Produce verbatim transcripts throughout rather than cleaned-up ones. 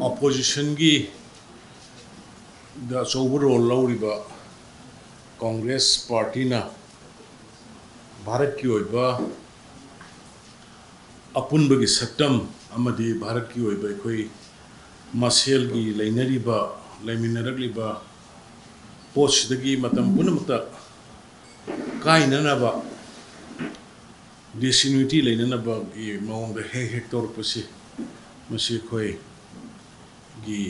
ꯑꯣꯄꯣꯖꯤꯁꯟꯒꯤ ꯗ ꯑꯆꯧꯕ ꯔꯣꯜ ꯂꯧꯔꯤꯕ ꯀꯣꯡꯒ꯭ꯔꯦꯁ ꯄꯥꯔꯇꯤꯅ ꯚꯥꯔꯠꯀꯤ ꯑꯣꯏꯕ ꯑꯄꯨꯟꯕꯒꯤ ꯁꯛꯇꯝ ꯑꯃꯗꯤ ꯚꯥꯔꯠꯀꯤ ꯑꯣꯏꯕ ꯑꯩꯈꯣꯏ ꯃꯁꯦꯜꯒꯤ ꯂꯩꯅꯔꯤꯕ, ꯂꯩꯃꯤꯟꯅꯔꯛꯂꯤꯕ ꯄꯣꯠꯁꯤꯗꯒꯤ ꯃꯇꯝ ꯄꯨꯝꯅꯃꯛꯇ ꯀꯥꯏꯅꯅꯕ, ꯗꯤꯁꯌꯨꯅꯤꯇꯤ ꯂꯩꯅꯅꯕꯒꯤ ꯃꯑꯣꯡꯗ ꯍꯦꯛ ꯍꯦꯛ ꯇꯧꯔꯛꯄꯁꯤ, ꯃꯁꯤ ꯑꯩꯈꯣꯏꯒꯤ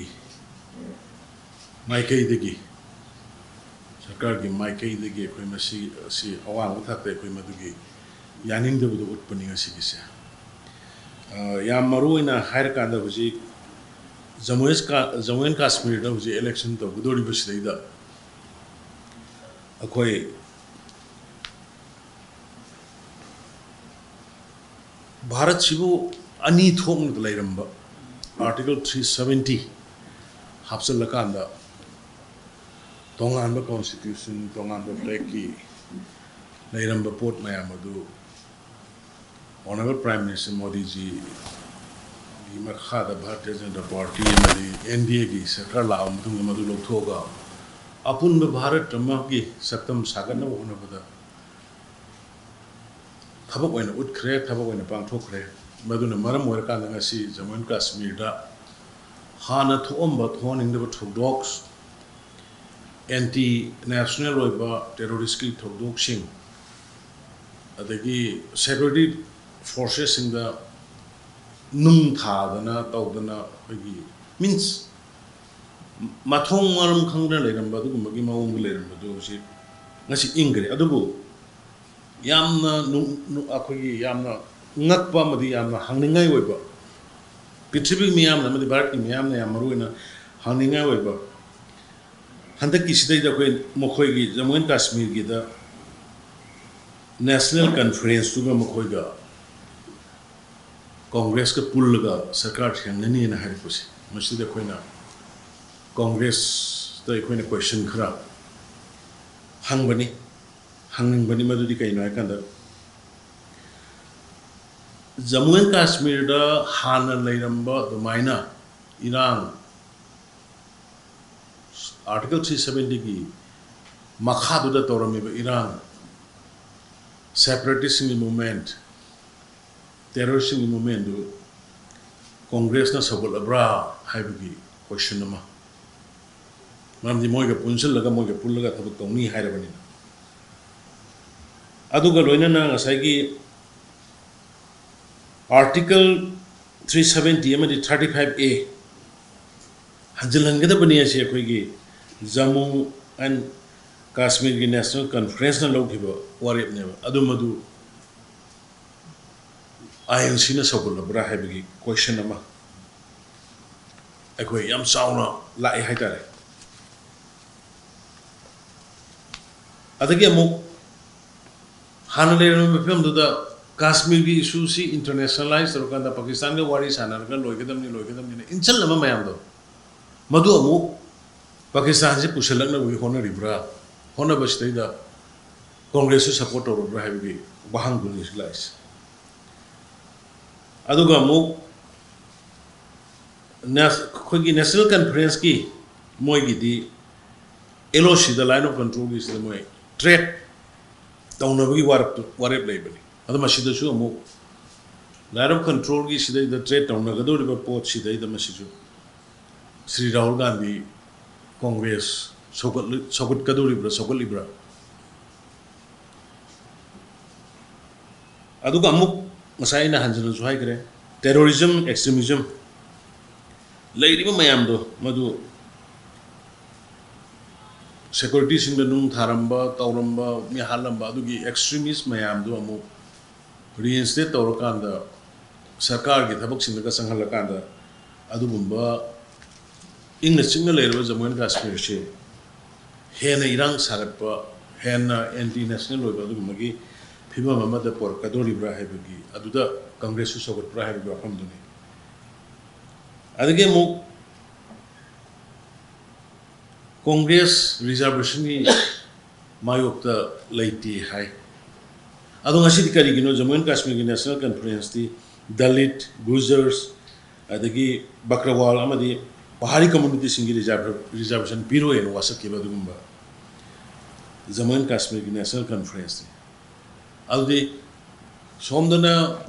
ꯃꯥꯏꯀꯩꯗꯒꯤ, ꯁꯔꯀꯥꯔꯒꯤ ꯃꯥꯏꯀꯩꯗꯒꯤ ꯑꯩꯈꯣꯏ ꯃꯁꯤ, ꯑꯁꯤ ꯑꯋꯥꯡꯕ ꯊꯥꯛꯇ ꯑꯩꯈꯣꯏ ꯃꯗꯨꯒꯤ ꯌꯥꯅꯤꯡꯗꯕꯗꯨ ꯎꯠꯄꯅꯤ ꯉꯁꯤꯒꯤꯁꯦ꯫ ꯑ, ꯌꯥꯝ ꯃꯔꯨ ꯑꯣꯏꯅ ꯍꯥꯏꯔꯀꯥꯟꯗ, ꯍꯧꯖꯤꯛ ꯖꯃꯨ ꯑꯦꯁ ꯀꯥ-, ꯖꯃꯨ ꯑꯦꯟ ꯀꯥꯁꯃꯤꯔꯗ ꯍꯧꯖꯤꯛ ꯏꯂꯦꯛꯁꯟ ꯇꯧꯒꯗꯧꯔꯤꯕꯁꯤꯗꯩꯗ ꯑꯩꯈꯣꯏ ꯚꯥꯔꯠꯁꯤꯕꯨ ꯑꯅꯤ ꯊꯣꯛꯅ ꯂꯩꯔꯝꯕ, ꯑꯥꯔꯇꯤꯀꯜ ꯊ꯭ꯔꯤ ꯁꯕꯦꯟꯇꯤ ꯍꯥꯞꯆꯤꯜꯂꯀꯥꯟꯗ ꯇꯣꯉꯥꯟꯕ ꯀꯣꯟꯁꯇꯤꯇ꯭ꯌꯨꯁꯟ, ꯇꯣꯉꯥꯟꯕ ꯐ꯭ꯂꯦꯒꯀꯤ ꯂꯩꯔꯝꯕ ꯄꯣꯠ ꯃꯌꯥꯝ ꯑꯗꯨ ꯑꯣꯅꯔꯦꯕꯜ ꯄ꯭ꯔꯥꯏꯝ ꯃꯤꯅꯤꯁꯇꯔ ꯃꯣꯗꯤꯖꯤꯒꯤ ꯃꯈꯥꯗ ꯚꯥꯔꯇꯤꯌ ꯖꯅꯇꯥ ꯄꯥꯔꯇꯤ ꯑꯃꯗꯤ ꯑꯦꯟ ꯗꯤ ꯑꯦꯒꯤ ꯁꯔꯀꯥꯔ ꯂꯥꯛꯑꯕ ꯃꯇꯨꯡꯗ ꯃꯗꯨ ꯂꯧꯊꯣꯛꯑꯒ ꯑꯄꯨꯟꯕ ꯚꯥꯔꯠ ꯑꯃꯒꯤ ꯁꯛꯇꯝ ꯁꯥꯒꯠꯅꯕ ꯍꯣꯠꯅꯕꯗ ꯊꯕꯛ ꯑꯣꯏꯅ ꯎꯠꯈ꯭ꯔꯦ, ꯊꯕꯛ ꯑꯣꯏꯅ ꯄꯥꯡꯊꯣꯛꯈ꯭ꯔꯦ꯫ ꯃꯗꯨꯅ ꯃꯔꯝ ꯑꯣꯏꯔꯀꯥꯟꯗ ꯉꯁꯤ ꯖꯃꯨ ꯑꯦꯟ ꯀꯥꯁꯃꯤꯔꯗ ꯍꯥꯟꯅ ꯊꯣꯛꯑꯝꯕ ꯊꯣꯛꯍꯟꯅꯤꯡꯗꯕ ꯊꯧꯗꯣꯛ, ꯑꯦꯟꯇꯤ ꯅꯦꯁꯅꯦꯜ ꯑꯣꯏꯕ ꯇꯦꯔꯣꯔꯤꯁꯀꯤ ꯊꯧꯗꯣꯛꯁꯤꯡ, ꯑꯗꯒꯤ ꯁꯦꯀ꯭ꯌꯨꯔꯤꯇꯤ ꯐꯣꯔꯁꯦꯁꯁꯤꯡꯗ ꯅꯨꯡ ꯊꯥꯗꯅ ꯇꯧꯗꯅ, ꯑꯩꯈꯣꯏꯒꯤ, ꯃꯤꯟꯁ, ꯃꯊꯣꯡ ꯃꯔꯝ ꯈꯪꯗꯅ ꯂꯩꯔꯝꯕ ꯑꯗꯨꯒꯨꯝꯕꯒꯤ ꯃꯑꯣꯡꯗ ꯂꯩꯔꯝꯕꯗꯨ ꯍꯧꯖꯤꯛ ꯉꯁꯤ ꯏꯪꯈ꯭ꯔꯦ꯫ ꯑꯗꯨꯕꯨ ꯌꯥꯝꯅ ꯅꯨꯡ-, ꯅꯨꯡ-, ꯑꯩꯈꯣꯏꯒꯤ ꯌꯥꯝꯅ ꯉꯛꯄ ꯑꯃꯗꯤ ꯌꯥꯝꯅ ꯍꯪꯅꯤꯡꯉꯥꯏ ꯑꯣꯏꯕ, ꯄ꯭ꯔꯤꯊꯤꯕꯤ ꯃꯤꯌꯥꯝꯅ ꯑꯃꯗꯤ ꯚꯥꯔꯠꯀꯤ ꯃꯤꯌꯥꯝꯅ ꯌꯥꯝ ꯃꯔꯨ ꯑꯣꯏꯅ ꯍꯪꯅꯤꯡꯉꯥꯏ ꯑꯣꯏꯕ, ꯍꯟꯗꯛꯀꯤꯁꯤꯗꯩꯗ ꯑꯩꯈꯣꯏ ꯃꯈꯣꯏꯒꯤ ꯖꯃꯨ ꯑꯦꯟ ꯀꯥꯁꯃꯤꯔꯒꯤꯗ ꯅꯦꯁꯅꯦꯜ ꯀꯟꯐꯔꯦꯟꯁꯇꯨꯒ ꯃꯈꯣꯏꯒ ꯀꯣꯡꯒ꯭ꯔꯦꯁꯀ ꯄꯨꯜꯂꯒ ꯁꯔꯀꯥꯔ ꯁꯦꯝꯒꯅꯤꯅ ꯍꯥꯏꯔꯛꯄꯁꯦ, ꯃꯁꯤꯗ ꯑꯩꯈꯣꯏꯅ ꯀꯣꯡꯒ꯭ꯔꯦꯁꯇ ꯑꯩꯈꯣꯏꯅ ꯀꯣꯏꯁꯟ ꯈꯔ ꯍꯪꯕꯅꯤ, ꯍꯪꯅꯤꯡꯕꯅꯤ꯫ ꯃꯗꯨꯗꯤ ꯀꯩꯅꯣ ꯍꯥꯏꯀꯥꯟꯗ, ꯖꯃꯨ ꯑꯦꯟ ꯀꯥꯁꯃꯤꯔꯗ ꯍꯥꯟꯅ ꯂꯩꯔꯝꯕ ꯑꯗꯨꯃꯥꯏꯅ ꯏꯔꯥꯡ, Article three seventy ꯒꯤ ꯃꯈꯥꯗꯨꯗ ꯇꯧꯔꯝꯃꯤꯕ ꯏꯔꯥꯡ, separatist ꯁꯤꯡꯒꯤ movement, terrorist ꯁꯤꯡꯒꯤ movement ꯗꯨ ꯀꯣꯡꯒ꯭ꯔꯦꯁꯅ ꯁꯧꯒꯠꯂꯕ꯭ꯔꯥ ꯍꯥꯏꯕꯒꯤ question ꯑꯃ꯫ ꯃꯔꯝꯗꯤ ꯃꯣꯏꯒ ꯄꯨꯟꯁꯤꯜꯂꯒ, ꯃꯣꯏꯒ ꯄꯨꯜꯂꯒ ꯊꯕꯛ ꯇꯧꯅꯤ ꯍꯥꯏꯔꯕꯅꯤꯅ꯫ ꯑꯗꯨꯒ ꯂꯣꯏꯅꯅ ꯉꯁꯥꯏꯒꯤ Article three seventy ꯑꯃꯗꯤ thirty five A ꯍꯟꯖꯤꯜꯍꯟꯒꯗꯕꯅꯤ ꯍꯥꯏꯁꯤ ꯑꯩꯈꯣꯏꯒꯤ Jammu and Kashmir ꯒꯤ National Conference ꯅ ꯂꯧꯈꯤꯕ ꯋꯥꯔꯦꯞꯅꯦꯕ꯫ ꯑꯗꯨ ꯃꯗꯨ INC ꯅ ꯁꯧꯒꯠꯂꯕ꯭ꯔꯥ ꯍꯥꯏꯕꯒꯤ question ꯑꯃ ꯑꯩꯈꯣꯏ ꯌꯥꯝ ꯆꯥꯎꯅ ꯂꯥꯛꯑꯦ ꯍꯥꯏꯇꯥꯔꯦ꯫ ꯑꯗꯒꯤ ꯑꯃꯨꯛ ꯍꯥꯟꯅ ꯂꯩꯔꯝꯃꯤꯕ ꯐꯤꯕꯝꯗꯨꯗ ꯀꯥꯁꯃꯤꯔꯒꯤ issue ꯁꯤ internationalize ꯇꯧꯔꯀꯥꯟꯗ ꯄꯥꯀꯤꯁꯇꯥꯟꯒ ꯋꯥꯔꯤ ꯁꯥꯟꯅꯔꯒ ꯂꯣꯏꯒꯗꯕꯅꯤ, ꯂꯣꯏꯒꯗꯕꯅꯤꯅ ꯏꯟꯁꯤꯜꯂꯕ ꯃꯌꯥꯝꯗꯣ, ꯃꯗꯨ ꯑꯃꯨꯛ ꯄꯥꯀꯤꯁꯇꯥꯟꯁꯤ ꯄꯨꯁꯤꯜꯂꯛꯅꯕꯒꯤ ꯍꯣꯠꯅꯔꯤꯕ꯭ꯔꯥ? ꯍꯣꯠꯅꯕꯁꯤꯗꯩꯗ ꯀꯣꯡꯒ꯭ꯔꯦꯁꯁꯨ support ꯇꯧꯔꯕ꯭ꯔꯥ ꯍꯥꯏꯕꯒꯤ ꯋꯥꯍꯪꯗꯨꯅꯤ ꯁꯤ ꯂꯥꯛꯏꯁꯦ꯫ ꯑꯗꯨꯒ ꯑꯃꯨꯛ ꯅꯦꯁ-, ꯑꯩꯈꯣꯏꯒꯤ National Conference ꯀꯤ ꯃꯣꯏꯒꯤꯗꯤ LOC the, Line of Control ꯒꯤꯁꯤꯗ ꯃꯣꯏ trade ꯇꯧꯅꯕꯒꯤ ꯋꯥꯔꯦꯞꯇꯨ, ꯋꯥꯔꯦꯞ ꯂꯩꯕꯅꯤ꯫ ꯑꯗꯣ ꯃꯁꯤꯗꯁꯨ ꯑꯃꯨꯛ Line of Control ꯒꯤ ꯁꯤꯗꯩꯗ trade ꯇꯧꯅꯒꯗꯧꯔꯤꯕ ꯄꯣꯠꯁꯤꯗꯩꯗ ꯃꯁꯤꯁꯨ ꯁ꯭ꯔꯤ ꯔꯥꯍꯨꯜ ꯒꯥꯟꯙꯤ ꯀꯣꯡꯒ꯭ꯔꯦꯁ ꯁꯧꯒꯠꯂꯤ-, ꯁꯧꯒꯠꯀꯗꯧꯔꯤꯕ꯭ꯔꯥ, ꯁꯧꯒꯠꯂꯤꯕ꯭ꯔꯥ? ꯑꯗꯨꯒ ꯑꯃꯨꯛ ꯉꯁꯥꯏ ꯑꯩꯅ ꯍꯟꯖꯤꯟꯅꯁꯨ ꯍꯥꯏꯈ꯭ꯔꯦ, terrorism, extremism ꯂꯩꯔꯤꯕ ꯃꯌꯥꯝꯗꯣ, ꯃꯗꯨ security ꯁꯤꯡꯗ ꯅꯨꯡ ꯊꯥꯔꯝꯕ, ꯇꯧꯔꯝꯕ, ꯃꯤ ꯍꯥꯠꯂꯝꯕ, ꯑꯗꯨꯒꯤ extremist ꯃꯌꯥꯝꯗꯣ ꯑꯃꯨꯛ reinstate ꯇꯧꯔꯀꯥꯟꯗ, ꯁꯔꯀꯥꯔꯒꯤ ꯊꯕꯛꯁꯤꯡꯗꯒ ꯆꯪꯍꯜꯂꯀꯥꯟꯗ, ꯑꯗꯨꯒꯨꯝꯕ ꯏꯪꯅ ꯆꯤꯛꯅ ꯂꯩꯔꯕ ꯖꯃꯨ ꯑꯦꯟ ꯀꯥꯁꯃꯤꯔꯁꯦ ꯍꯦꯟꯅ ꯏꯔꯥꯡ ꯁꯥꯒꯠꯄ, ꯍꯦꯟꯅ anti national ꯑꯣꯏꯕ ꯑꯗꯨꯒꯨꯝꯕꯒꯤ ꯐꯤꯕꯝ ꯑꯃꯗ ꯄꯣꯔꯛꯀꯗꯧꯔꯤꯕ꯭ꯔꯥ ꯍꯥꯏꯕꯒꯤ, ꯑꯗꯨꯗ ꯀꯪꯒ꯭ꯔꯦꯁꯁꯨ ꯁꯧꯒꯠꯄ꯭ꯔꯥ ꯍꯥꯏꯕꯒꯤ ꯋꯥꯐꯝꯗꯨꯅꯤ꯫ ꯑꯗꯒꯤ ꯑꯃꯨꯛ ꯀꯣꯡꯒ꯭ꯔꯦꯁ reservation ꯒꯤ ꯃꯥꯌꯣꯛꯇ ꯂꯩꯇꯦ ꯍꯥꯏ꯫ ꯑꯗꯣ ꯉꯁꯤꯗꯤ ꯀꯔꯤꯒꯤꯅꯣ ꯖꯃꯨ ꯑꯦꯟ ꯀꯥꯁꯃꯤꯔꯒꯤ National Conference ꯇꯤ Dalit, Gujars, ꯑꯗꯒꯤ ꯕꯀ꯭ꯔꯋꯥꯜ ꯑꯃꯗꯤ ꯄꯍꯥꯔꯤ ꯀꯝꯃ꯭ꯌꯨꯅꯤꯇꯤꯁꯤꯡꯒꯤ ꯔꯤꯖꯥꯔꯚꯦꯁꯟ ꯄꯤꯔꯣꯏꯅ ꯋꯥꯁꯛꯈꯤꯕ ꯑꯗꯨꯒꯨꯝꯕ ꯖꯃꯨ ꯑꯦꯟ ꯀꯥꯁꯃꯤꯔꯒꯤ ꯅꯦꯁꯅꯦꯜ ꯀꯟꯐꯔꯦꯟꯁꯅꯤ꯫ ꯑꯗꯨꯗꯤ ꯁꯣꯝꯗꯅ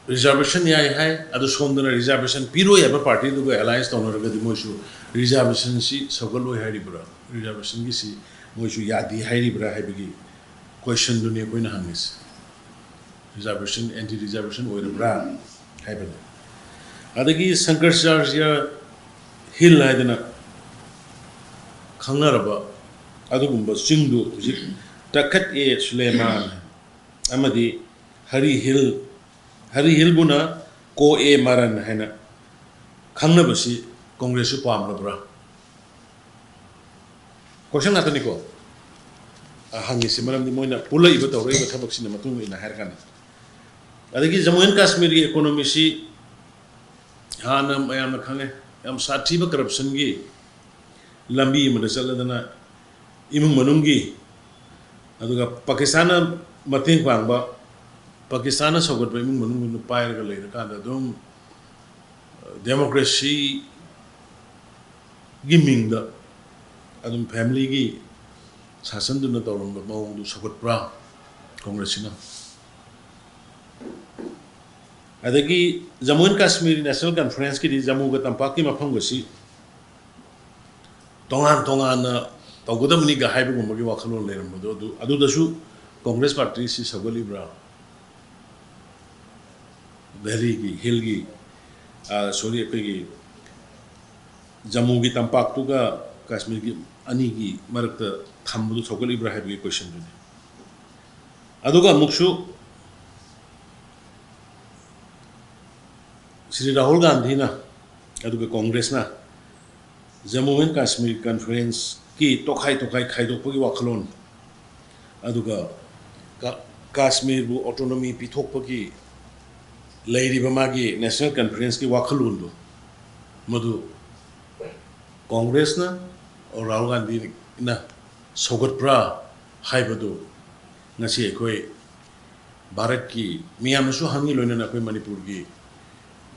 ꯔꯤꯖꯥꯔꯚꯦꯁꯟ ꯌꯥꯏ ꯍꯥꯏ, ꯑꯗꯨ ꯁꯣꯝꯗꯅ ꯔꯤꯖꯥꯔꯚꯦꯁꯟ ꯄꯤꯔꯣꯏ ꯍꯥꯏꯕ ꯄꯥꯔꯇꯤꯗꯨꯒ ꯑꯦꯂꯥꯏꯟꯁ ꯇꯧꯅꯔꯒꯗꯤ ꯃꯣꯏꯁꯨ ꯔꯤꯖꯥꯔꯚꯦꯁꯟꯁꯤ ꯁꯧꯒꯠꯂꯣꯏ ꯍꯥꯏꯔꯤꯕ꯭ꯔꯥ, ꯔꯤꯖꯥꯔꯚꯦꯁꯟꯒꯤꯁꯤ ꯃꯣꯏꯁꯨ ꯌꯥꯗꯦ ꯍꯥꯏꯔꯤꯕ꯭ꯔꯥ ꯍꯥꯏꯕꯒꯤ ꯀꯣꯏꯁꯟꯗꯨꯅꯤ ꯑꯩꯈꯣꯏꯅ ꯍꯪꯉꯤꯁꯦ꯫ ꯔꯤꯖꯥꯔꯚꯦꯁꯟ, ꯑꯦꯟꯇꯤ ꯔꯤꯖꯥꯔꯚꯦꯁꯟ ꯑꯣꯏꯔꯕ꯭ꯔꯥ ꯍꯥꯏꯕꯅꯤ꯫ ꯑꯗꯒꯤ ꯁꯪꯀꯔꯆꯥꯔꯖ꯭ꯌ ꯍꯤꯜ ꯍꯥꯏꯗꯅ ꯈꯪꯅꯔꯕ ꯑꯗꯨꯒꯨꯝꯕ ꯆꯤꯡꯗꯨ ꯍꯧꯖꯤꯛ ꯇꯈꯠ ꯑꯦ ꯁꯨꯂꯦꯃꯥꯟ ꯑꯃꯗꯤ ꯍꯔꯤ ꯍꯤꯜ, ꯍꯔꯤ ꯍꯤꯜꯕꯨꯅ ꯀꯣ ꯑꯦ ꯃꯔꯟ ꯍꯥꯏꯅ ꯈꯪꯅꯕꯁꯤ ꯀꯣꯡꯒ꯭ꯔꯦꯁꯁꯨ ꯄꯥꯝꯂꯕ꯭ꯔꯥ? ꯀꯣꯏꯁꯟ ꯉꯥꯛꯇꯅꯤꯀꯣ꯫ ꯑ, ꯍꯪꯉꯤꯁꯤ ꯃꯔꯝꯗꯤ ꯃꯣꯏꯅ ꯄꯨꯜꯂꯛꯏꯕ ꯇꯧꯔꯛꯏꯕ ꯊꯕꯛꯁꯤꯅ ꯃꯇꯨꯡ ꯏꯟꯅ ꯍꯥꯏꯔꯀꯥꯟꯗ꯫ ꯑꯗꯒꯤ ꯖꯃꯨ ꯑꯦꯟ ꯀꯥꯁꯃꯤꯔꯒꯤ ꯏꯀꯣꯅꯣꯃꯤꯁꯤ ꯍꯥꯟꯅ ꯃꯌꯥꯝꯅ ꯈꯪꯉꯦ, ꯌꯥꯝ ꯁꯥꯊꯤꯕ ꯀꯔꯞꯁꯟꯒꯤ ꯂꯝꯕꯤ ꯑꯃꯗ ꯆꯠꯂꯗꯅ ꯏꯃꯨꯡ ꯃꯅꯨꯡꯒꯤ, ꯑꯗꯨꯒ ꯄꯥꯀꯤꯁꯇꯥꯟꯅ ꯃꯇꯦꯡ ꯄꯥꯡꯕ, ꯄꯥꯀꯤꯁꯇꯥꯟꯅ ꯁꯧꯒꯠꯄ ꯏꯃꯨꯡ ꯃꯅꯨꯡꯗꯨ ꯄꯥꯏꯔꯒ ꯂꯩꯔꯀꯥꯟꯗ ꯑꯗꯨꯝ ꯗꯦꯃꯣꯀ꯭ꯔꯦꯁꯤꯒꯤ ꯃꯤꯡꯗ ꯑꯗꯨꯝ ꯐꯦꯃꯤꯂꯤꯒꯤ ꯁꯥꯁꯟꯗꯨꯅ ꯇꯧꯔꯝꯕ ꯃꯑꯣꯡꯗꯨ ꯁꯧꯒꯠꯄ꯭ꯔꯥ ꯀꯣꯡꯒ꯭ꯔꯦꯁꯁꯤꯅ? ꯑꯗꯒꯤ ꯖꯃꯨ ꯑꯦꯟ ꯀꯥꯁꯃꯤꯔ ꯅꯦꯁꯅꯦꯜ ꯀꯟꯐꯔꯦꯟꯁꯀꯤꯗꯤ ꯖꯃꯨꯒ ꯇꯝꯄꯥꯛꯀꯤ ꯃꯐꯝꯒꯁꯤ ꯇꯣꯉꯥꯟ ꯇꯣꯉꯥꯟꯅ ꯇꯧꯒꯗꯕꯅꯤꯒ ꯍꯥꯏꯕꯒꯨꯝꯕꯒꯤ ꯋꯥꯈꯜꯂꯣꯟ ꯂꯩꯔꯝꯕꯗꯣ, ꯑꯗꯨ, ꯑꯗꯨꯗꯁꯨ ꯀꯣꯡꯒ꯭ꯔꯦꯁ ꯄꯥꯔꯇꯤꯁꯤ ꯁꯧꯒꯠꯂꯤꯕ꯭ꯔꯥ? ꯚꯦꯂꯤꯒꯤ, ꯍꯤꯜꯒꯤ, ꯑ, ꯁꯣꯔꯤ, ꯑꯩꯈꯣꯏꯒꯤ ꯖꯃꯨꯒꯤ ꯇꯝꯄꯥꯛꯇꯨꯒ ꯀꯥꯁꯃꯤꯔꯒꯤ ꯑꯅꯤꯒꯤ ꯃꯔꯛꯇ ꯊꯝꯕꯗꯨ ꯁꯧꯒꯠꯂꯤꯕ꯭ꯔꯥ ꯍꯥꯏꯕꯒꯤ ꯀꯣꯏꯁꯟꯗꯨꯅꯤ꯫ ꯑꯗꯨꯒ ꯑꯃꯨꯛꯁꯨ ꯁ꯭ꯔꯤ ꯔꯥꯍꯨꯜ ꯒꯥꯟꯙꯤꯅ ꯑꯗꯨꯒ ꯀꯣꯡꯒ꯭ꯔꯦꯁꯅ ꯖꯃꯨ ꯑꯦꯟ ꯀꯥꯁꯃꯤꯔ ꯀꯟꯐꯔꯦꯟꯁꯀꯤ ꯇꯣꯈꯥꯏ ꯇꯣꯈꯥꯏ ꯈꯥꯏꯗꯣꯛꯄꯒꯤ ꯋꯥꯈꯜꯂꯣꯟ, ꯑꯗꯨꯒ ꯀꯥ-, ꯀꯥꯁꯃꯤꯔꯕꯨ ꯑꯣꯇꯣꯅꯣꯃꯤ ꯄꯤꯊꯣꯛꯄꯒꯤ ꯂꯩꯔꯤꯕ ꯃꯥꯒꯤ ꯅꯦꯁꯅꯦꯜ ꯀꯟꯐꯔꯦꯟꯁꯀꯤ ꯋꯥꯈꯜꯂꯣꯟꯗꯨ, ꯃꯗꯨ ꯀꯣꯡꯒ꯭ꯔꯦꯁꯅ, ꯔꯥꯍꯨꯜ ꯒꯥꯟꯙꯤꯅ ꯁꯧꯒꯠꯄ꯭ꯔꯥ ꯍꯥꯏꯕꯗꯨ ꯉꯁꯤ ꯑꯩꯈꯣꯏ ꯚꯥꯔꯠꯀꯤ ꯃꯤꯌꯥꯝꯅꯁꯨ ꯍꯪꯉꯤ, ꯂꯣꯏꯅꯅ ꯑꯩꯈꯣꯏ ꯃꯅꯤꯄꯨꯔꯒꯤ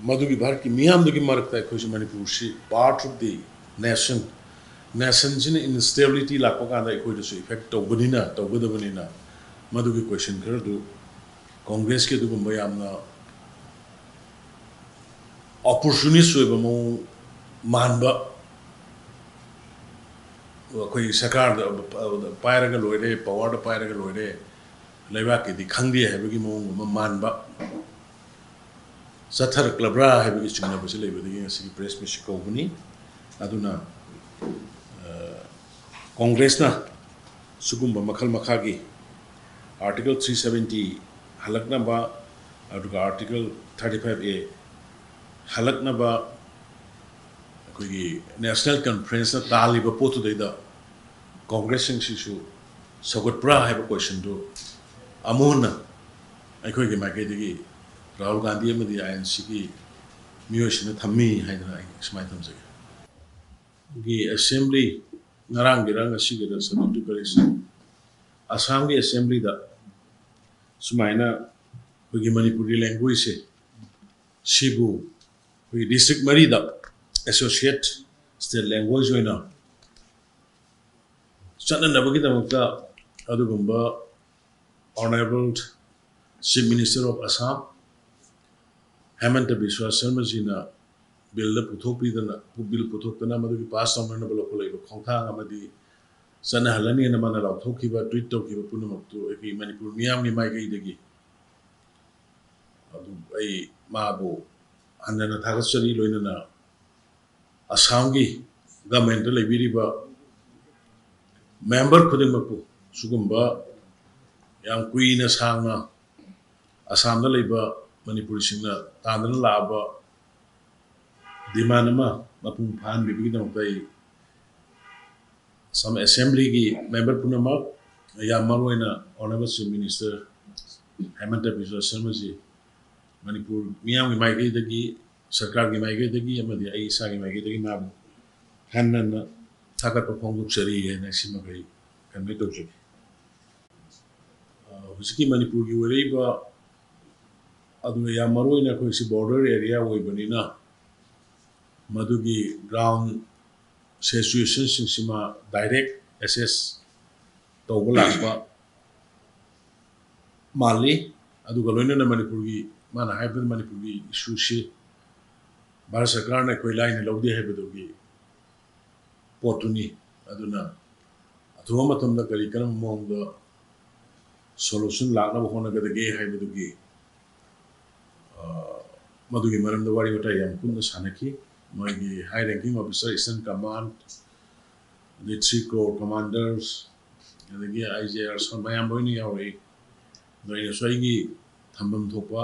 ꯃꯗꯨꯒꯤ ꯚꯥꯔꯠꯀꯤ ꯃꯤꯌꯥꯝꯗꯨꯒꯤ ꯃꯔꯛꯇ ꯑꯩꯈꯣꯏꯁꯨ ꯃꯅꯤꯄꯨꯔꯁꯤ part of the nation, nationꯁꯤꯅ instability ꯂꯥꯛꯄ ꯀꯥꯟꯗ ꯑꯩꯈꯣꯏꯗꯁꯨ effect ꯇꯧꯕꯅꯤꯅ, ꯇꯧꯒꯗꯕꯅꯤꯅ, ꯃꯗꯨꯒꯤ question ꯈꯔꯗꯨ ꯀꯣꯡꯒ꯭ꯔꯦꯁꯀꯤ ꯑꯗꯨꯒꯨꯝꯕ ꯌꯥꯝꯅ opportunist ꯑꯣꯏꯕ ꯃꯑꯣꯡ ꯃꯥꯟꯕ, ꯑꯩꯈꯣꯏ ꯁꯔꯀꯥꯔꯗ ꯄꯥꯏꯔꯒ ꯂꯣꯏꯔꯦ, powerꯗ ꯄꯥꯏꯔꯒ ꯂꯣꯏꯔꯦ, ꯂꯩꯕꯥꯛꯀꯤꯗꯤ ꯈꯪꯗꯦ ꯍꯥꯏꯕꯒꯤ ꯃꯑꯣꯡ ꯑꯃ ꯃꯥꯟꯕ ꯆꯠꯊꯔꯛꯂꯕ꯭ꯔꯥ ꯍꯥꯏꯕꯒꯤ ꯆꯤꯡꯅꯕꯁꯤ ꯂꯩꯕꯗꯒꯤ ꯉꯁꯤꯒꯤ press meetꯁꯤ ꯀꯧꯕꯅꯤ꯫ ꯑꯗꯨꯅ, ꯑ, ꯀꯣꯡꯒ꯭ꯔꯦꯁꯅ ꯁꯤꯒꯨꯝꯕ ꯃꯈꯜ ꯃꯈꯥꯒꯤ Article three seventy ꯍꯜꯂꯛꯅꯕ, ꯑꯗꯨꯒ Article thirty five A ꯍꯜꯂꯛꯅꯕ ꯑꯩꯈꯣꯏꯒꯤ National Conferenceꯅ ꯇꯥꯜꯂꯤꯕ ꯄꯣꯠꯇꯨꯗꯩꯗ ꯀꯣꯡꯒ꯭ꯔꯦꯁꯁꯤꯡꯁꯤꯁꯨ ꯁꯧꯒꯠꯄ꯭ꯔꯥ ꯍꯥꯏꯕ questionꯗꯨ ꯑꯃꯨꯛ ꯍꯟꯅ ꯑꯩꯈꯣꯏꯒꯤ ꯃꯥꯏꯀꯩꯗꯒꯤ ꯔꯥꯍꯨꯜ ꯒꯥꯟꯙꯤ ꯑꯃꯗꯤ INCꯒꯤ ꯃꯤꯑꯣꯏꯁꯤꯡꯅ ꯊꯝꯃꯤ ꯍꯥꯏꯗꯅ ꯑꯩ ꯁꯨꯃꯥꯏꯅ ꯊꯝꯖꯒꯦ꯫ ꯒꯤ assembly ꯉꯔꯥꯡꯒꯤꯔ ꯉꯁꯤꯒꯤꯔ, subject to correction, ꯑꯁꯥꯝꯒꯤ assemblyꯗ ꯁꯨꯃꯥꯏꯅ ꯑꯩꯈꯣꯏꯒꯤ ꯃꯅꯤꯄꯨꯔꯤ languageꯁꯦ, ꯁꯤꯕꯨ ꯑꯩꯈꯣꯏꯒꯤ district ꯃꯔꯤꯗ associate state language ꯑꯣꯏꯅ ꯆꯠꯅꯅꯕꯒꯤꯗꯃꯛꯇ ꯑꯗꯨꯒꯨꯝꯕ Honourable Chief Minister of Assam ꯍꯦꯃꯟꯇ ꯕꯤꯁ꯭ꯋꯥ ꯁꯔꯃꯖꯤꯅ billꯗ ꯄꯨꯊꯣꯛꯄꯤꯗꯅ, bill ꯄꯨꯊꯣꯛꯇꯅ ꯃꯗꯨꯒꯤ pass ꯇꯧꯅꯅꯕ ꯂꯧꯈꯠꯂꯛꯏꯕ ꯈꯣꯡꯊꯥꯡ ꯑꯃꯗꯤ ꯆꯠꯅꯍꯜꯂꯅꯤꯅ ꯃꯥꯅ ꯂꯥꯎꯊꯣꯛꯈꯤꯕ, tweet ꯇꯧꯈꯤꯕ ꯄꯨꯝꯅꯃꯛꯇꯨ ꯑꯩꯈꯣꯏ ꯃꯅꯤꯄꯨꯔ ꯃꯤꯌꯥꯝꯒꯤ ꯃꯥꯏꯀꯩꯗꯒꯤ ꯑꯗꯨ ꯑꯩ ꯃꯥꯕꯨ ꯍꯟꯅ ꯍꯟꯅ ꯊꯥꯒꯠꯆꯔꯤ꯫ ꯂꯣꯏꯅꯅ ꯑꯁꯥꯝꯒꯤ governmentꯇ ꯂꯩꯕꯤꯔꯤꯕ member ꯈꯨꯗꯤꯡꯃꯛꯄꯨ ꯁꯤꯒꯨꯝꯕ ꯌꯥꯝ ꯀꯨꯏꯅ ꯁꯥꯡꯅ ꯑꯁꯥꯝꯗ ꯂꯩꯕ ꯃꯅꯤꯄꯨꯔꯤꯁꯤꯡꯅ ꯇꯥꯟꯗꯨꯅ ꯂꯥꯛꯂꯕ demand ꯑꯃ ꯃꯄꯨꯡ ꯐꯥꯍꯟꯕꯤꯕꯒꯤꯗꯃꯛꯇ ꯑꯩ ꯑꯁꯥꯝ assemblyꯒꯤ member ꯄꯨꯝꯅꯃꯛ, ꯌꯥꯝ ꯃꯔꯨꯑꯣꯏꯅ Honourable Chief Minister ꯍꯦꯃꯟꯇ ꯕꯤꯁ꯭ꯋꯥ ꯁꯔꯃꯖꯤ, ꯃꯅꯤꯄꯨꯔ ꯃꯤꯌꯥꯝꯒꯤ ꯃꯥꯏꯀꯩꯗꯒꯤ, ꯁꯔꯀꯥꯔꯒꯤ ꯃꯥꯏꯀꯩꯗꯒꯤ ꯑꯃꯗꯤ ꯑꯩ ꯏꯁꯥꯒꯤ ꯃꯥꯏꯀꯩꯗꯒꯤ ꯃꯥꯕꯨ ꯍꯟꯅ ꯍꯟꯅ ꯊꯥꯒꯠꯄ ꯐꯣꯡꯗꯣꯛꯆꯔꯤ ꯍꯥꯏꯅ ꯁꯤꯃꯈꯩ convey ꯇꯧꯖꯒꯦ꯫ ꯑ, ꯍꯧꯖꯤꯛꯀꯤ ꯃꯅꯤꯄꯨꯔꯒꯤ ꯑꯣꯏꯔꯛꯏꯕ ꯑꯗꯨꯒ ꯌꯥꯝ ꯃꯔꯨ ꯑꯣꯏꯅ ꯑꯩꯈꯣꯏꯁꯤ border area ꯑꯣꯏꯕꯅꯤꯅ ꯃꯗꯨꯒꯤ ground situationꯁꯤꯡꯁꯤꯃ direct assess ꯇꯧꯕ ꯂꯥꯛꯄ ꯃꯥꯜꯂꯤ꯫ ꯑꯗꯨꯒ ꯂꯣꯏꯅꯅ ꯃꯅꯤꯄꯨꯔꯒꯤ, ꯃꯥꯅ ꯍꯥꯏꯕꯗ ꯃꯅꯤꯄꯨꯔꯒꯤ issueꯁꯤ ꯚꯥꯔꯠ ꯁꯔꯀꯥꯔꯅ ꯑꯩꯈꯣꯏ ꯂꯥꯏꯅ ꯂꯧꯗꯦ ꯍꯥꯏꯕꯗꯨꯒꯤ ꯄꯣꯠꯇꯨꯅꯤ꯫ ꯑꯗꯨꯅ ꯑꯊꯨꯕ ꯃꯇꯝꯗ ꯀꯔꯤ ꯀꯔꯝꯕ ꯃꯑꯣꯡꯗ solution ꯂꯥꯛꯅꯕ ꯍꯣꯠꯅꯒꯗꯒꯦ ꯍꯥꯏꯕꯗꯨꯒꯤ, ꯑ, ꯃꯗꯨꯒꯤ ꯃꯔꯝꯗ ꯋꯥꯔꯤ ꯋꯥꯇꯥꯏ ꯌꯥꯝ ꯀꯨꯞꯅ ꯁꯥꯟꯅꯈꯤ꯫ ꯃꯣꯏꯒꯤ high ranking officer, Eastern Command, ꯑꯗꯩ three corps commanders, ꯑꯗꯒꯤ IGRs ꯃꯌꯥꯝ ꯂꯣꯏꯅ ꯌꯥꯎꯔꯛꯏ꯫ ꯑꯗꯣ ꯑꯩꯅꯁꯨ ꯑꯩꯒꯤ ꯊꯝꯐꯝ ꯊꯣꯛꯄ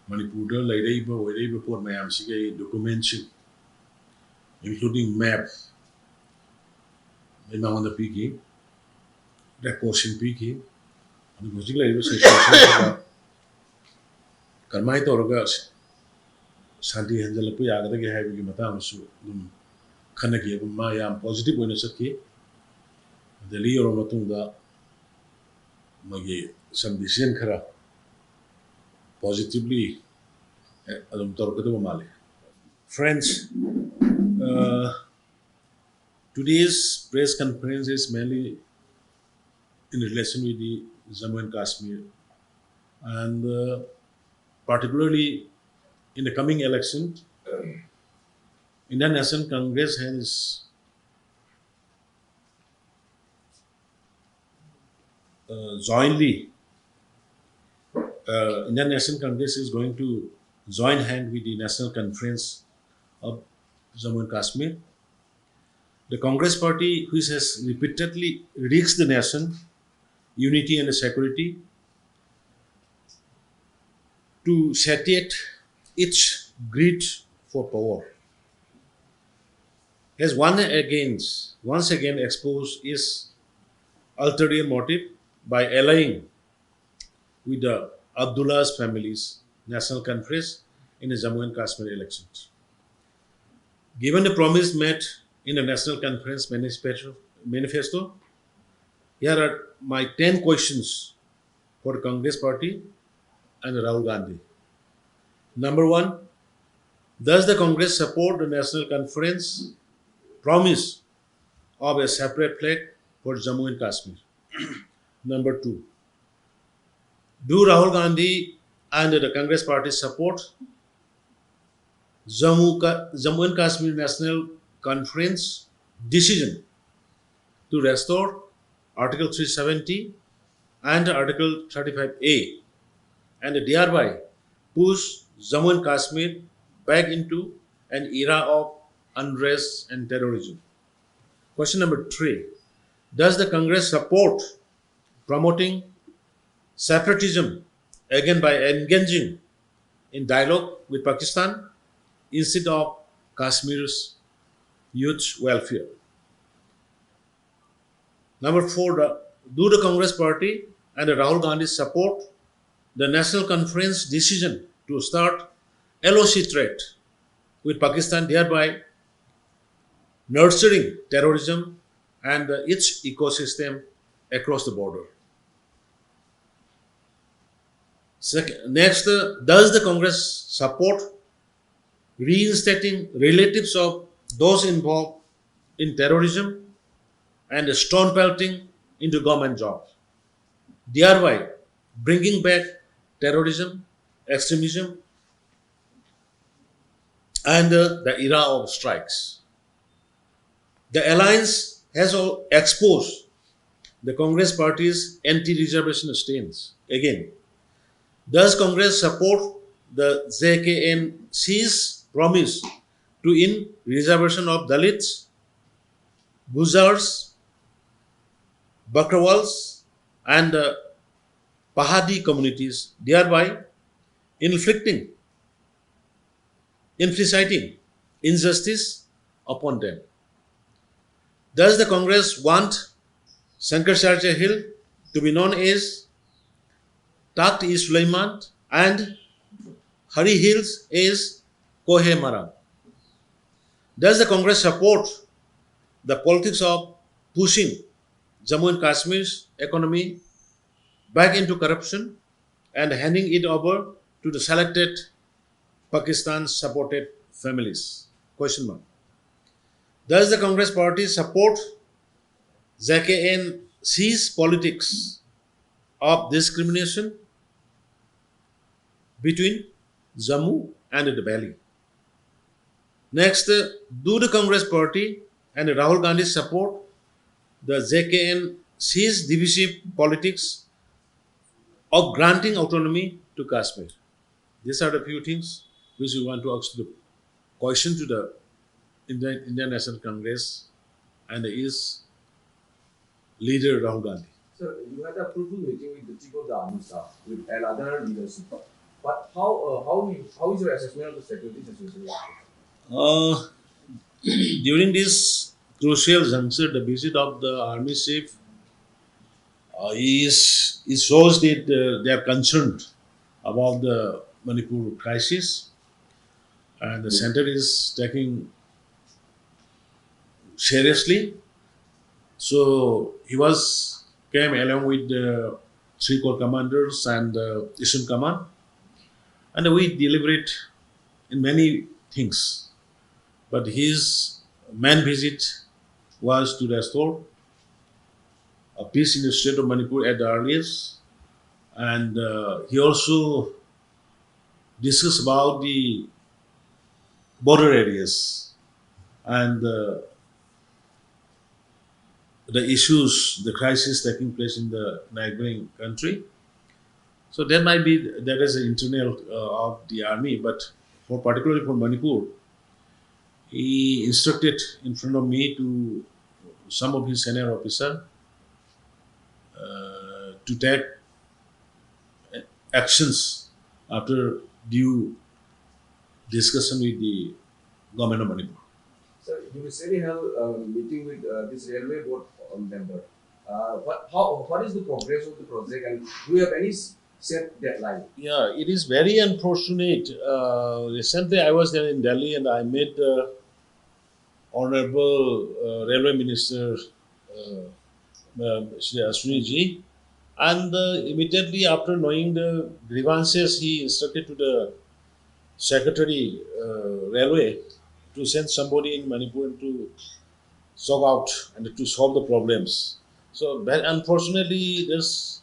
ꯃꯅꯤꯄꯨꯔꯗ ꯂꯩꯔꯛꯏꯕ ꯑꯣꯏꯔꯛꯏꯕ ꯄꯣꯠ ꯃꯌꯥꯝꯁꯤꯒꯤ ꯑꯩ documentꯁꯤꯡ, including map, ꯑꯩ ꯃꯉꯣꯟꯗ ꯄꯤꯈꯤ, recordꯁꯤꯡ ꯄꯤꯈꯤ꯫ ꯑꯗꯨꯒ ꯍꯧꯖꯤꯛ ꯂꯩꯔꯤꯕ situationꯁꯤꯗ ꯀꯔꯝꯍꯥꯏꯅ ꯇꯧꯔꯒ ꯁꯥꯟꯇꯤ ꯍꯟꯖꯤꯜꯂꯛꯄ ꯌꯥꯒꯗꯒꯦ ꯍꯥꯏꯕꯒꯤ ꯃꯇꯥꯡꯗꯁꯨ ꯑꯗꯨꯝ ꯈꯟꯅꯈꯤ꯫ ꯑꯗꯨꯝ ꯃꯥ ꯌꯥꯝ positive ꯑꯣꯏꯅ ꯆꯠꯈꯤ꯫ ꯗꯦꯜꯂꯤ ꯌꯧꯔꯕ ꯃꯇꯨꯡꯗ ꯃꯣꯏꯒꯤ some decision ꯈꯔ positively ꯑꯗꯨꯝ ꯇꯧꯔꯛꯀꯗꯕ ꯃꯥꯜꯂꯤ꯫ Friends, uh, today's press conference is mainly in relation with the Jammu and Kashmir, and uh, particularly in the coming election, Indian National Congress has uh, jointly, uh, Indian National Congress is going to join hand with the National Conference of Jammu and Kashmir. The Congress Party, which has repeatedly risked the nation, unity and security, to satiate its greed for power, has one against, once again exposed its ulterior motive by allying with the Abdullah's family's National Conference in the Jammu and Kashmir elections. Given the promise made in the National Conference manifesto, manifesto, here are my ten questions for the Congress Party and Rahul Gandhi. Number one, does the Congress support the National Conference promise of a separate flag for Jammu and Kashmir? Number two, do Rahul Gandhi and the Congress party support Jammu, Ka- Jammu and Kashmir National Conference decision to restore Article three seventy and Article thirty-five A, and thereby push Jammu and Kashmir back into an era of unrest and terrorism? Question number three, does the Congress support promoting separatism, again by engaging in dialogue with Pakistan instead of Kashmir's youth welfare? Number four, the- do the Congress party and Rahul Gandhi support the National Conference decision to start L O C trade with Pakistan, thereby nurturing terrorism and its ecosystem across the border? Sec- next, uh, does the Congress support reinstating relatives of those involved in terrorism and stone pelting into government jobs, thereby bringing back terrorism, extremism, and uh, the era of strikes? The alliance has al- exposed the Congress party's anti-reservation stance. Again, does Congress support the J K M C's promise to end reservation of Dalits, Gujars, Bakrawals, and uh, Pahadi communities, thereby inflicting, inflicting injustice upon them? Does the Congress want Shankaracharya Hill to be known as Takht-e-Suleiman and Hari Hills as Koh-e-Maram? Does the Congress support the politics of pushing Jammu and Kashmir's economy back into corruption and handing it over to the selected Pakistan supported families. Question mark. Does the Congress party support J K N C's politics of discrimination between Jammu and the Delhi? Next, uh, do the Congress party and Rahul Gandhi support the J K N C's divisive politics of granting autonomy to Kashmir? These are the few things which we want to ask the question to the Indian, Indian National Congress and its leader Rahul Gandhi. Sir, you had a fruitful meeting with the chief of the army staff with, and other leaders. But how uh, how you, how is your assessment of the security situation? Uh, during this crucial juncture, the visit of the army chief uh, is it shows that uh, they are concerned about the Manipur crisis, and the center is taking seriously. So he was came along with the three corps commanders and the Eastern Command, and we deliberate in many things. But his main visit was to restore a peace in the state of Manipur at the earliest, and uh, he also discussed about the border areas and uh, the issues, the crisis taking place in the neighboring country. So there might be that is the internal uh, of the army, but for particularly for Manipur, he instructed in front of me to some of his senior officer uh, to take actions after due discussion with the government of Manipur. Sir, you recently held a meeting with uh, this railway board uh, member. Uh, what, how, what is the progress of the project, and do you have any s- set deadline? Yeah, it is very unfortunate. Uh, recently, I was there in Delhi and I met the Honorable uh, Railway Minister uh, uh, Shri Ashwini ji, And uh, immediately after knowing the grievances, he instructed to the secretary, uh, railway, to send somebody in Manipur to sort out and to solve the problems. So, but unfortunately, this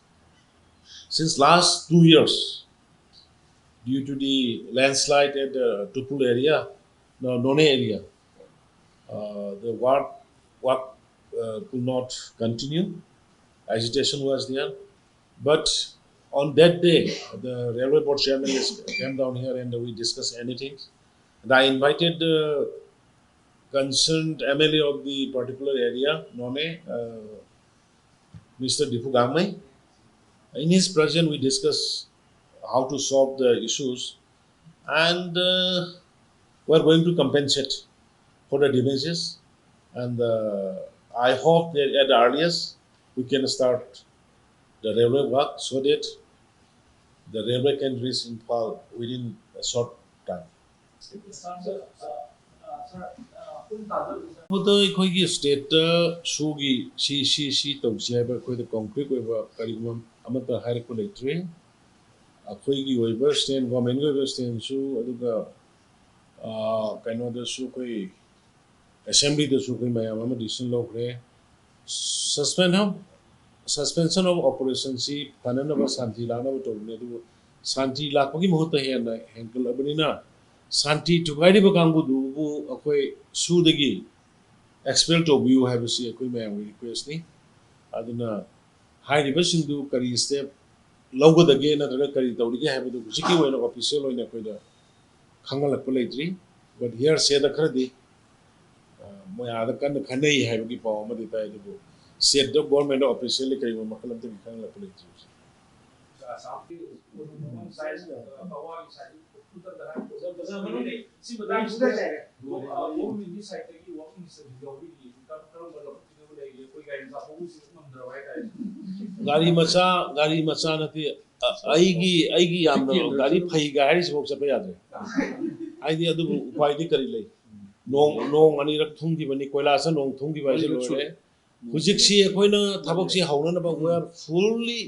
since last two years, due to the landslide at the Tupul area, no, Noney area, uh, the work work uh, could not continue. Agitation was there, but on that day, the railway board chairman is, came down here and we discussed anything. And I invited the concerned M L A of the particular area, Noney, uh, Mister Dipu Gangmei. In his presence, we discussed how to solve the issues, and uh, we're going to compensate for the damages. And uh, I hope that at the earliest we can start the railway work so that the railway can reach Imphal within a short time. ꯃꯗ ꯑꯩꯈꯣꯏꯒꯤ ꯁ꯭ꯇꯦꯠꯇ ꯁꯨꯒꯤ ꯁꯤ ꯁꯤ ꯁꯤ ꯇꯧꯁꯤ ꯍꯥꯏꯕ ꯑꯩꯈꯣꯏꯗ ꯀꯣꯡꯀ꯭ꯔꯤꯠ ꯑꯣꯏꯕ ꯀꯔꯤꯒꯨꯝꯕ ꯑꯃꯠꯇ ꯍꯥꯏꯔꯛꯄ ꯂꯩꯇ꯭ꯔꯤ꯫ ꯑꯩꯈꯣꯏꯒꯤ ꯑꯣꯏꯕ ꯁ꯭ꯇꯦꯠ ꯒꯣꯔꯃꯦꯟꯒꯤ ꯑꯣꯏꯕ ꯁ꯭ꯇꯦꯠꯁꯨ, ꯑꯗꯨꯒ ꯀꯩꯅꯣꯗꯁꯨ, ꯑꯩꯈꯣꯏ ꯑꯦꯁꯦꯝꯕ꯭ꯂꯤꯗꯁꯨ ꯑꯩꯈꯣꯏ ꯃꯌꯥꯝ ꯑꯃ ꯗꯤꯁꯤꯖꯟ ꯂꯧꯈ꯭ꯔꯦ꯫ Suspension of, suspension of operationꯁꯤ ꯐꯅꯅꯕ ꯁꯥꯟꯇꯤ ꯂꯥꯛꯅꯕ ꯇꯧꯕꯅꯤ, ꯑꯗꯨꯕꯨ ꯁꯥꯟꯇꯤ ꯂꯥꯛꯄꯒꯤ ꯃꯍꯨꯠꯇ ꯍꯦꯟꯅ ꯍꯦꯟꯒꯠꯂꯕꯅꯤꯅ ꯁꯥꯟꯇꯤ ꯊꯨꯒꯥꯏꯔꯤꯕ ꯀꯥꯡꯕꯨꯗꯨꯕꯨ ꯑꯩꯈꯣꯏ ꯁꯨꯗꯒꯤ ꯑꯦꯛꯁꯄꯦꯜ ꯇꯧꯕꯤꯌꯨ ꯍꯥꯏꯕꯁꯤ ꯑꯩꯈꯣꯏ ꯃꯌꯥꯝꯒꯤ ꯔꯤꯀ꯭ꯋꯦꯁꯅꯤ꯫ ꯑꯗꯨꯅ ꯍꯥꯏꯔꯤꯕꯁꯤꯡꯗꯨ ꯀꯔꯤ ꯁ꯭ꯇꯦꯞ ꯂꯧꯒꯗꯒꯦ ꯅꯠꯇ꯭ꯔꯒ ꯀꯔꯤ ꯇꯧꯔꯤꯒꯦ ꯍꯥꯏꯕꯗꯨ ꯍꯧꯖꯤꯛꯀꯤ ꯑꯣꯏꯅ ꯑꯣꯐꯤꯁꯤꯌꯦꯜ ꯑꯣꯏꯅ ꯑꯩꯈꯣꯏꯗ ꯈꯪꯍꯜꯂꯛꯄ ꯂꯩꯇ꯭ꯔꯤ꯫ But hearsayꯗ ꯈꯔꯗꯤ ꯃꯣꯏ ꯑꯥꯗ ꯀꯟꯅ ꯈꯟꯅꯩ ꯍꯥꯏꯕꯒꯤ ꯄꯥꯎ ꯑꯃꯗꯤ ꯇꯥꯏ, ꯑꯗꯨꯕꯨ ꯁ꯭ꯇꯦꯠꯇ ꯒꯣꯔꯃꯦꯟꯗ ꯑꯣꯐꯤꯁꯤꯌꯦꯜꯂꯤ ꯀꯔꯤꯒꯨꯝꯕ ꯃꯈꯜ ꯑꯃꯠꯇꯒꯤ ꯈꯪꯍꯜꯂꯛꯄ ꯂꯩꯇ꯭ꯔꯤ ꯍꯧꯖꯤꯛ꯫ ꯒꯥꯔꯤ ꯃꯆꯥ, ꯒꯥꯔꯤ ꯃꯆꯥ ꯅꯠꯇꯦ꯫ ꯑ- ꯑꯩꯒꯤ ꯑꯩꯒꯤ ꯌꯥꯝꯅ ꯒꯥꯔꯤ ꯐꯩꯒ ꯍꯥꯏꯔꯤꯁꯤꯐꯥꯎ ꯆꯠꯄ ꯌꯥꯗ꯭ꯔꯦ꯫ ꯍꯥꯏꯗꯤ ꯑꯗꯨꯕꯨ ꯎꯄꯥꯏꯗꯤ ꯀꯔꯤ ꯂꯩ? ꯅꯣꯡ ꯅꯣꯡ ꯑꯅꯤꯔꯛ ꯊꯨꯝꯈꯤꯕꯅꯤ, ꯀꯣꯏꯂꯥꯁꯅ ꯅꯣꯡ ꯊꯨꯝꯈꯤꯕ ꯍꯥꯏꯁꯦ ꯂꯣꯏꯔꯦ꯫ ꯍꯧꯖꯤꯛꯁꯤ ꯑꯩꯈꯣꯏꯅ ꯊꯕꯛꯁꯤ ꯍꯧꯅꯅꯕ we are fully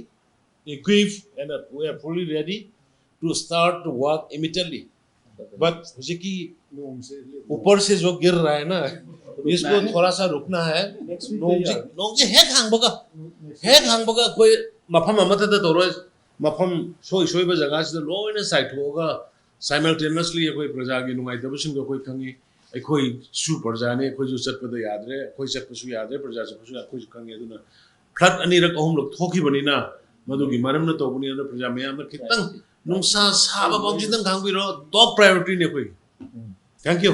equipped and we are fully ready to start the work immediately. But ꯍꯧꯖꯤꯛꯀꯤ ऊपर से जो गिर रहा है ना, इसको थोड़ा सा रुकना है. ꯅꯣꯡꯁꯤ ꯅꯣꯡꯁꯤ ꯍꯦꯛ ꯍꯥꯡꯕꯒ ꯍꯦꯛ ꯍꯥꯡꯕꯒ ꯑꯩꯈꯣꯏ ꯃꯐꯝ ꯑꯃꯠꯇꯗ ꯇꯧꯔꯣꯏ, ꯃꯐꯝ ꯁꯣꯏ ꯁꯣꯏꯕ ꯖꯒꯥꯁꯤꯗ ꯂꯣꯏꯅ ꯆꯥꯏꯊꯣꯛꯑꯒ simultaneously ꯑꯩꯈꯣꯏ ꯄ꯭ꯔꯖꯥꯒꯤ ꯅꯨꯡꯉꯥꯏꯇꯕꯁꯤꯡꯗꯣ ꯑꯩꯈꯣꯏ ꯈꯪꯉꯤ. ꯑꯩꯈꯣꯏꯁꯨ ꯄ꯭ꯔꯖꯥꯅꯤ, ꯑꯩꯈꯣꯏꯁꯨ ꯆꯠꯄꯗ ꯌꯥꯗ꯭ꯔꯦ, ꯑꯩꯈꯣꯏ ꯆꯠꯄꯁꯨ ꯌꯥꯗ꯭ꯔꯦ, ꯄ꯭ꯔꯖꯥ ꯆꯠꯄꯁꯨ ꯌꯥꯗ꯭ꯔꯦ, ꯑꯩꯈꯣꯏꯁꯨ ꯈꯪꯉꯤ. ꯑꯗꯨꯅ flood ꯑꯅꯤꯔꯛ ꯑꯍꯨꯝꯂꯛ ꯊꯣꯛꯈꯤꯕꯅꯤꯅ ꯃꯗꯨꯒꯤ ꯃꯔꯝꯅ ꯇꯧꯕꯅꯤ. ꯑꯗꯨꯅ ꯄ꯭ꯔꯖꯥ ꯃꯌꯥꯝꯅ ꯈꯤꯇꯪ ꯅꯨꯡꯁꯥ ꯁꯥꯕ ꯐꯥꯎꯁꯤꯗꯪ ꯈꯥꯡꯕꯤꯔꯣ. Top priorityꯅꯤ ꯑꯩꯈꯣꯏ. Thank you.